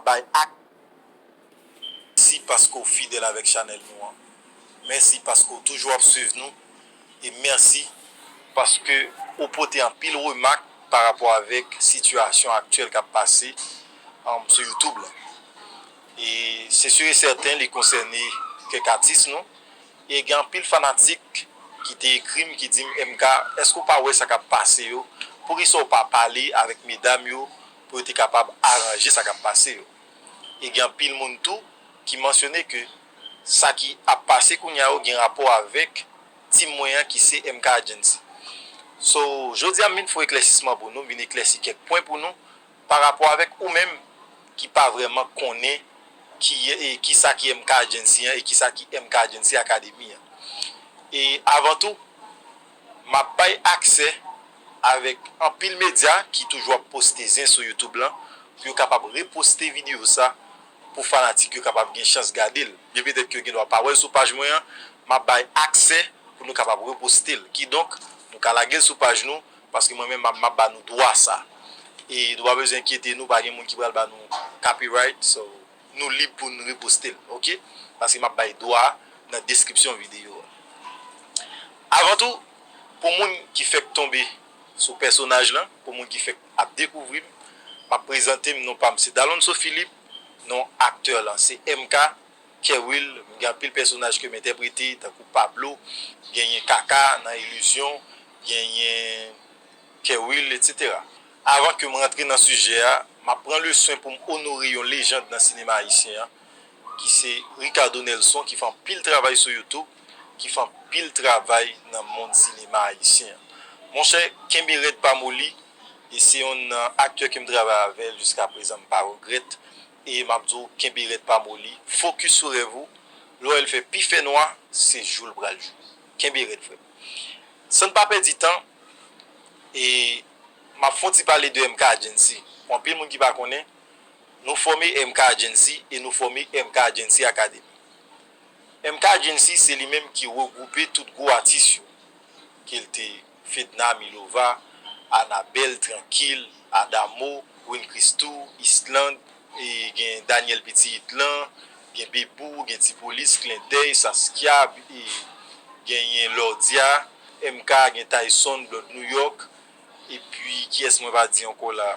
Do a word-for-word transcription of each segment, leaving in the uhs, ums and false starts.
bay ak. Mèsi paske w fidèl avèk chanèl nou an. Mèsi paske w toujou ap swiv nou. E mèsi paske w pote anpil remak pa rapò avèk sitiyasyon aktyèl k ap pase, um, sou YouTube la. E se sur e sèten, li konsène kèk atis nou. E gen anpil fanatik ki te ekri m, ki di m, "M K, èske w pa wè sa k ap pase yo? Poukisa w pa pale avèk medam yo pou yo te kapab aranje sa k ap pase yo?" E gen anpil moun tou ki mansyone ke sa ki ap pase kounye a yo gen rapò avèk tim mwen an ki se M K Agency. So, jodi a m vin fè eklèsisman pou nou, m vin eklèsi kèk pwen pou nou pa rapò avèk ou menm ki pa vrèman konnen ki, e, ki sa ki M K Agency an e ki sa ki M K Agency Academy an. E avan tou, m ap bay aksè avèk anpil medya ki toujou ap poste zen sou YouTube lan, pou yo kapab reposte videyo sa, pou fanatik yo kapab gen chans gade l. Byen petèt ke yo gen dwa pa wè l sou paj mwen an, m ap bay aksè pou nou kapab reposte l. Kidonk, nou ka lage l sou paj nou, paske mwen menm m ap, m ap ba nou dwa sa. E nou pa bezwen enkyete nou, pa gen moun ki pral ba nou copyright, so nou lib pou n reposte l, oke? Paske m ap bay dwa a nan deskripsyon videyo a. Avan tou, pou moun ki fèk tonbe sou pèsonaj lan, pou moun ki fèk ap dekouvri m, m ap prezante m, non pa m se Dalonso Philippe, non aktè lan se M K, Kerwill, m gen anpil pèsonaj ke m entèprete, tankou Pablo, genyen Kaka nan Ilizyon, genyen Kerwill, etsetera. Avan ke m rantre nan sijè a, m ap pran le swen pou m onore yon lejand nan sinema ayisyen an, ki se Ricardo Nelson, ki fè anpil travay sou YouTube, ki fè anpil travay nan mond sinema ayisyen an. Monchè, kenbe rèd pa moli, e se yonn nan aktè ke m travay avè l jiska prezan, m pa regrèt, e m ap di w, kenbe rèd pa moli, fokis sou rèv ou, lè w wè l fè pi fè nwa, se jou l pral jou. Kenbe rèd, frè m. San n pa pèdi tan, e m ap fè yon ti pale de M K Agency. Pou anpil moun ki pa konnen, nou fòme M K Agency e nou fòme M K Agency Academy. M K Agency se li menm ki regwoupe tout gwo atis yo, ke l te Fedna Milova, Anabelle, Tranquille, Adamo, Win Christoo, Island, e gen Daniel Petit Hitlan, gen Bebou, gen Ti Polis, Klendèy, Saskia, e genyen Lordia, M K, gen Tyson, Blood New York, epi kiyès mwen pa di ankò la?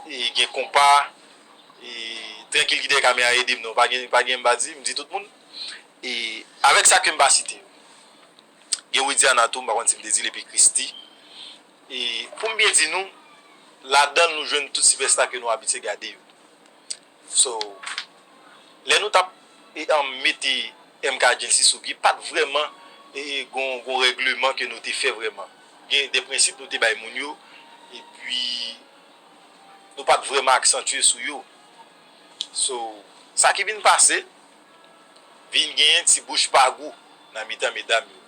E gen Konpa, e Trankil ki dèyè kamera ede m non, pa gen, pa gen m pa di, m di tout moun. E avèk sa ke m pa site yo. Gen Widiana tou, m pa konn si m te di l, epi Christy. E pou m byen di nou, ladan l nou jwenn tout sipèsta ke nou abitye gade yo. So, lè nou t ap, e, an, mete M K Agency sou pye, pa t vrèman, e, e, gon, gon règleman ke nou te fè vrèman. Gen de prensip nou te bay moun yo, epi nou pa t vrèman aksantye sou yo. So, sa ki vin pase, vin genyen ti bouch pa gou nan mitan medam yo.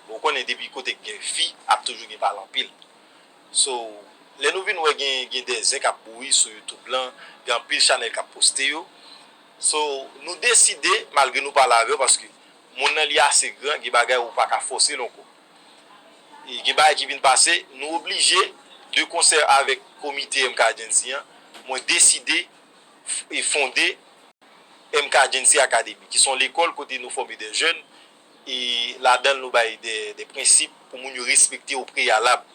Bon, ou konnen depi kote k gen fi, ap toujou gen pale anpil. So, lè nou vin wè gen, gen de zen k ap bouyi sou YouTube lan, gen anpil chanèl k ap poste yo. So, nou deside, malgre nou pale avè yo, paske moun nan li ase gran, gen bagay ou pa ka fòse l ankò. E gen bagay ki vin pase, nou oblije, de konsè avèk komite M K Agency an, mwen deside f-, e fonde M K Agency Academy, ki se yon lekòl kote nou fòme de jèn, e ladan l nou bay de, de prensip pou moun yo respekte o preyalab.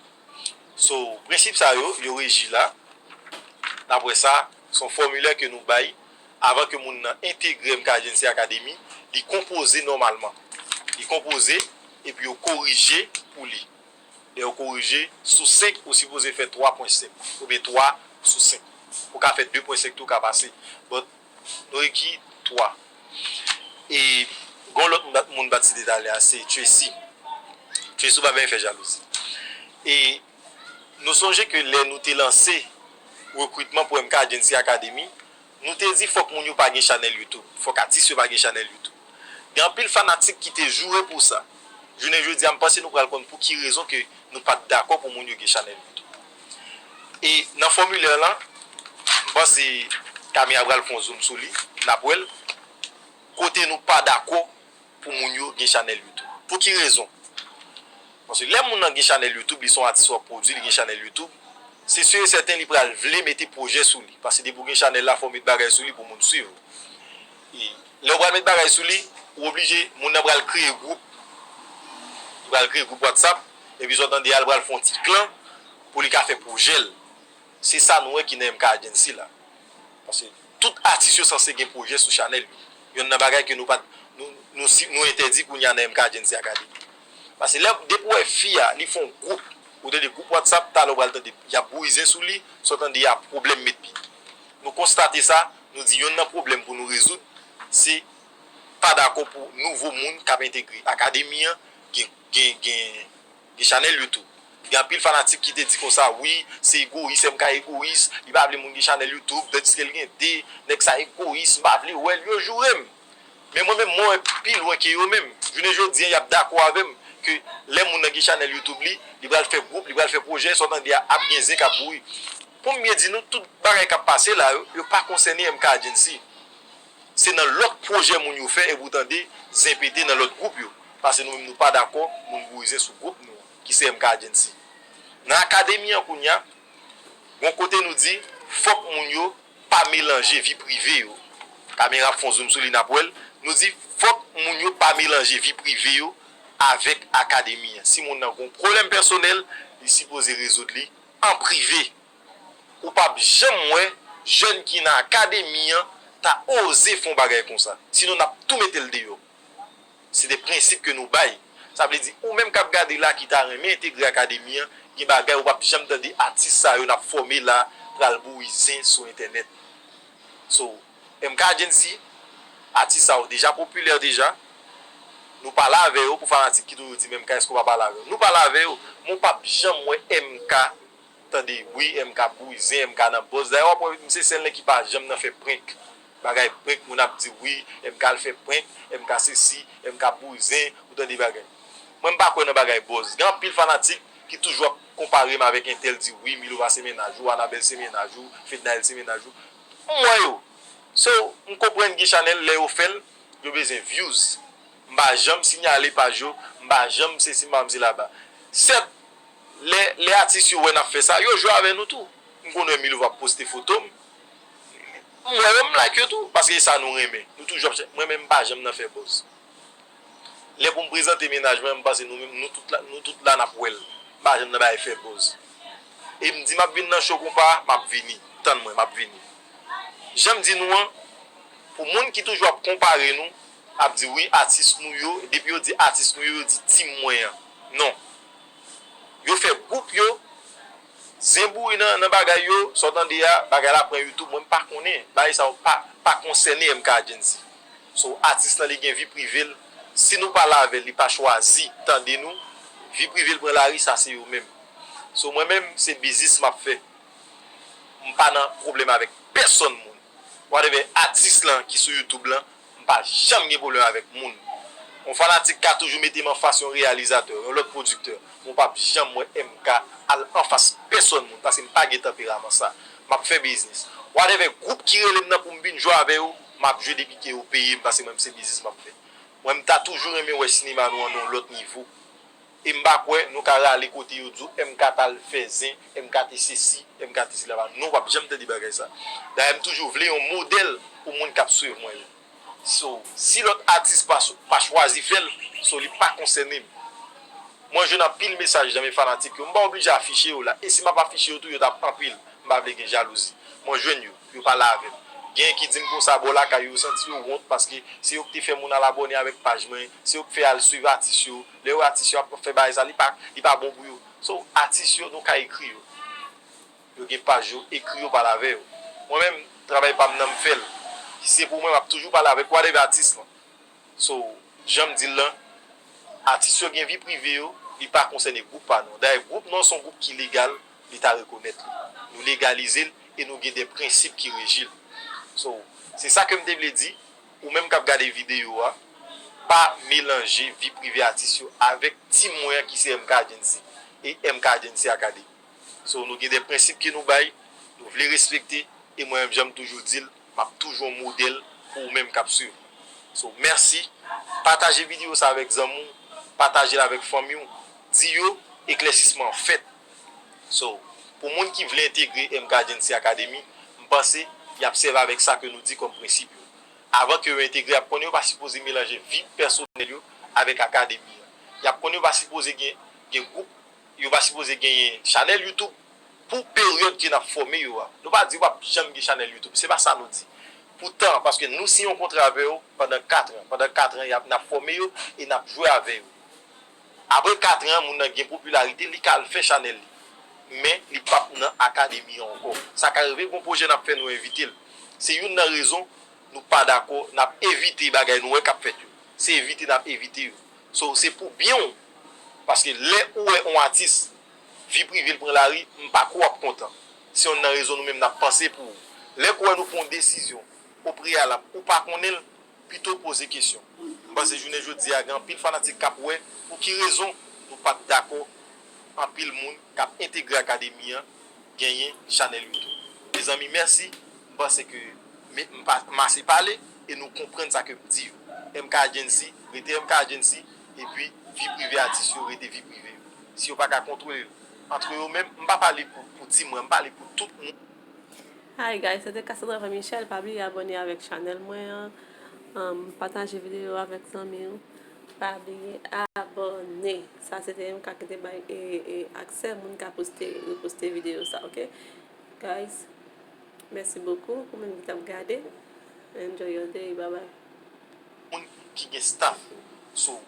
So, prensip sa yo, yo reji la. N ap wè sa, se yon fòmilè ke nou bay avan ke moun nan entegre M K Agency Academy, li konpoze nòmalman. Li konpoze, epi yo korije pou li. Lè yo korije, sou senk, ou sipoze fè twa pwen senk, oubyen twa sou senk. Ou ka fè de pwen senk tou, ou ka pase. But, nou rekri twa. E gon lòt moun, moun bat site talè a, se Tracy. Tracy ou pa byen fè jalouzi. E nou sonje ke lè nou te lanse rekritman pou M K Agency Academy, nou te di fòk moun yo pa gen chanèl YouTube, fòk atis yo pa gen chanèl YouTube. Gen anpil fanatik ki te joure pou sa. Jounen jodi a, m panse nou pral konn pou ki rezon ke nou pa t dakò pou moun yo gen chanèl YouTube. E nan fòmilè lan, m panse Camille pral fè yon zoom sou li, n ap wè l, kote nou pa dakò pou moun yo gen chanèl YouTube. Pou ki rezon? Paske lè moun nan gen chanèl YouTube, li se yon atis w ap pwodui, li gen chanèl YouTube, Se si e sèten li pral vle mete pwojè sou li. Paske depi w gen chanèl la, fò w met bagay sou li pou moun swiv. E lè w pral met bagay sou li, ou oblije, moun nan pral kreye gwoup. Li pral kreye gwoup WhatsApp, epi sa w tande a, li pral fè yon ti klan pou li ka fè pwojè l. Se sa nou wè ki nan M K Agency la. Paske tout atis yo sanse gen pwojè sou chanèl yo. Yonn nan bagay ke nou pa t, nou, nou, si, nou entèdi kounye a nan M K Agency Academy. Paske lè, depi w wè fi a, li fè yon gwoup, ou tande gwoup WhatsApp, talè w pral tande, y ap bourizen sou li, sa w tande a pwoblèm met pye. Nou konstate sa, nou di yonn nan pwoblèm pou nou rezoud, se pa dakò pou nouvo moun k ap entegre akademi an gen, gen, gen, gen chanèl YouTube. Gen anpil fanatik ki te di konsa, wi, se egoyis, M K egoyis, li pa vle moun gen chanèl YouTube, tandiske l gen de, nèg sa egoyis, m pa vle wè l, yo joure m. Men mwen menm, mwen wè pi lwen ke yo menm. Jounen jodi a, y ap dakò avè m ke lè moun nan gen chanèl YouTube li, li pral fè gwoup, li pral fè pwojè, sa w tande a ap gen zen k ap bouri. Pou m byen di nou, tout bagay k ap pase la yo, yo pa konsène M K Agency. Se nan lòt pwojè moun yo fè, epi w tande zen pete nan lòt gwoup yo. Paske nou menm nou pa dakò moun bourizen sou gwoup nou, ki se M K Agency. Nan akademi an kounye a, gon kote nou di, fòk moun yo pa melanje vi prive yo. Kamera ap fè yon zoom sou li, n ap wè l. Nou di, fòk moun yo pa melanje vi prive yo avèk akademi an. Si moun nan gon pwoblèm pèsonèl, li sipoze rezoud li an prive. Ou p ap janm wè jèn ki nan akademi an ta oze fè yon bagay konsa. Sinon, n ap tou mete l deyò. Se de prensip ke nou bay. Sa vle di, ou menm k ap gade la ki ta renmen entegre akademi an, gen bagay ou p ap janm tande atis sa yo n ap fòme la pral bourizen sou entènèt. So, M K Agency, atis sa yo deja popilè deja. Nou pale avè yo pou fanatik ki toujou di M K èske w pa pale avè yo. Nou pale avè yo, men w p ap janm wè M K tande, wi, M K bourizen, M K nan buzz. Dayè, w ap wè, misye sèl nèg ki pa janm nan fè prank. Bagay prank, moun ap di, wi, M K al fè prank, M K sesi, M K bourizen, ou tande bagay. Mwen, m pa kwè nan bagay buzz. Gen anpil fanatik ki toujou ap konpare m avèk entèl, di, wi, Milo pa se mennaj ou, Anabel se mennaj ou, Fednaelle se mennaj ou. M wè yo. So, m konprann gen chanèl, lè yo fè l, yo bezwen views. M pa janm sinyale paj yo, m pa janm sesi, m pa janm sela. Sèt, lè, lè atis yo wè n ap fè sa, yo jwe avè nou tou. M konn wè Milo ap poste foto m. M wè yo, m like yo tou, paske e sa nou renmen. Nou toujou ap chè-, mwen menm, m pa janm nan fè buzz. Lè pou m prezante mennaj mwen, m panse nou menm, nou tout la, nou tout la n ap wè l. M pa janm nan bagay fè buzz. E m di m ap vin nan show konpa, m ap vini. Tann mwen, m ap vini. Jan m di nou an, pou moun ki toujou ap konpare nou, ap di wi, atis nou yo, depi yo di atis nou yo, yo di team mwen an. Non. Yo fè gwoup yo, zen bouri nan, nan bagay yo, sa w tande a, bagay la pran YouTube, mwen m pa konnen. Bagay sa yo pa, pa konsène M K Agency. So, atis lan li gen vi prive l. Si nou pale avè l, li pa chwazi tande nou, vi prive l pran lari, sa se yo menm. So, mwen menm, se biznis m ap fè. M pa nan pwoblèm avèk pèsonn moun. Whatever atis lan ki sou YouTube lan, m pa janm gen pwoblèm avèk moun. Yon fanatik ka toujou mete m anfas yon reyalizatè, yon lòt pwodiktè. Men w p ap janm wè M K al anfas pèsonn moun, paske m pa gen tanperaman sa. M ap fè biznis. Whatever gwoup ki rele m nan pou m vin jwe avè yo, m ap jwe depi ke yo peye m, paske mwen, se biznis m ap fè. Mwen, m ta toujou renmen wè sinema nou an nan yon lòt nivo. E m pa kwè nou ka rale kote yo di w M K t al fè zen, M K te sesi, M K te sela. Non, w p ap janm tande bagay sa. Dayè, m toujou vle yon modèl pou moun k ap swiv mwen yo. So, si lòt atis pa, pa chwazi fè l, so, li pa konsène m. Mwen jwenn anpil mesaj nan men fanatik yo. M pa oblije afiche yo la. E si m ap afiche yo tou, yo t ap anpil. M pa vle gen jalouzi. Mwen jwenn yo, yo pale avè m. Genyen ki di m konsa bò lakay yo, yo santi yo wont paske se yo ki te fè moun al abòne avèk paj mwen, se yo ki fè al swiv atis yo. Lè yo atis yo ap fè bagay sa, li pa, li pa bon pou yo. So, atis yo, nou ka ekri yo. Yo gen paj yo, ekri yo, pale avè yo. Mwen menm, travay pa m nan m fè l. Si se pou mwen, m ap toujou pale avèk whatever atis lan. So, jan m di l lan, atis yo gen vi prive yo, li pa konsène gwoup pa nou an. Dayè, gwoup nou an se yon gwoup ki legal, li ta rekonèt li. Nou legalize l e nou gen de prensip ki reji l. So, se sa ke m te vle di, ou menm k ap gade videyo a, pa melanje vi prive atis yo avèk team mwen an ki se M K Agency e M K Agency Academy. So, nou gen de prensip ke nou bay, nou vle respekte, e mwen menm, jan m toujou di l, m ap toujou yon modèl pou ou menm k ap swiv mwen. So, mèsi. Pataje videyo sa avèk zanmi w, pataje l avèk fanmi w, di yo eklèsisman an fèt. So, Pou moun ki vle entegre M K Agency Academy, m panse y ap sèvi avèk sa ke nou di kòm prensip yo. Avan ke yo entegre, y ap konnen yo pa sipoze melanje vi pèsonèl yo avèk akademi an. Y ap konnen yo pa sipoze gen, gen gwoup, yo pa sipoze genyen chanèl YouTube pou peryòd ke n ap fòme yo a. Nou pa di yo p ap janm gen chanèl YouTube, se pa sa nou di. Poutan, paske nou siyen yon kontra avè yo pandan kat an. Pandan kat an, y ap, n ap fòme yo e n ap jwe avè yo. Apre kat an, moun nan gen popilarite, li ka al fè chanèl li. Men li p ap nan akademi an ankò. Sa ka rive, gon pwojè n ap fè, nou envite l. Se youn nan rezon nou pa dakò, n ap evite bagay nou wè k ap fèt yo. Se evite n ap evite yo. So, se pou byen w. Paske lè ou wè yon atis, vi prive l pran lari, m pa kwè w ap kontan. Se youn nan rezon nou menm n ap panse pou ou. Lè ou wè nou pran yon desizyon o preyalab, ou pa konnen l, pito poze kesyon. M panse jounen jodi a, gen anpil fanatik k ap wè pou ki rezon nou pa t dakò anpil moun k ap entegre akademi an genyen chanèl YouTube. Mezanmi, mèsi. M panse ke m, m pa, m ase pale e nou konprann sa ke m di yo. M K Agency, rete M K Agency, epi vi prive atis yo rete vi prive yo. Si yo pa ka kontwole l antre yo menm, m pa pale pou, pou ti mwen, m pale pou tout moun. Hi guys, se te Cassandra Van Michel, pa bliye abòne avèk chanèl mwen an, um, pataje videyo avèk zanmi w, pa bliye abòne. Sa se te M K ki te bay e, e, aksè moun ka poste, reposte videyo sa, ok? Guys, mèsi bokou pou moun ki t ap gade. Enjoy your day, bye bye. Moun ki gen staff. So,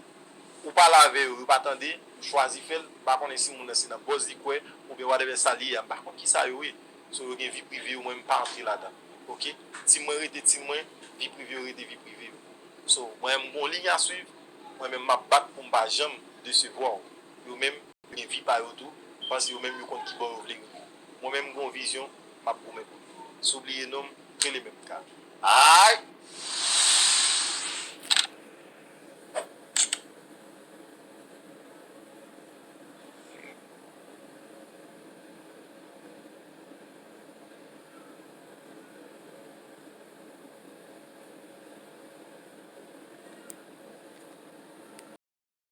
ou pale avè yo, yo pa tande, ou chwazi fè l, m pa konnen si moun nan se nan buzz li kwè, oubyen whatever sa li ye a, m pa konn kisa yo ye. So, yo gen vi prive yo, mwen m pa antre ladan. Ok? Team mwen rete team mwen, vi prive yo rete vi prive yo. So, mwen menm m gon liy a swiv, mwen menm m ap bat pou m pa janm desevwa w. Yo menm, yo gen vi pa yo tou, m panse yo menm yo konn kibò yo vle rive. Mwen menm m gon vizyon, m ap goumen pou li. Si w bliye non m, rele menm ka. Ay!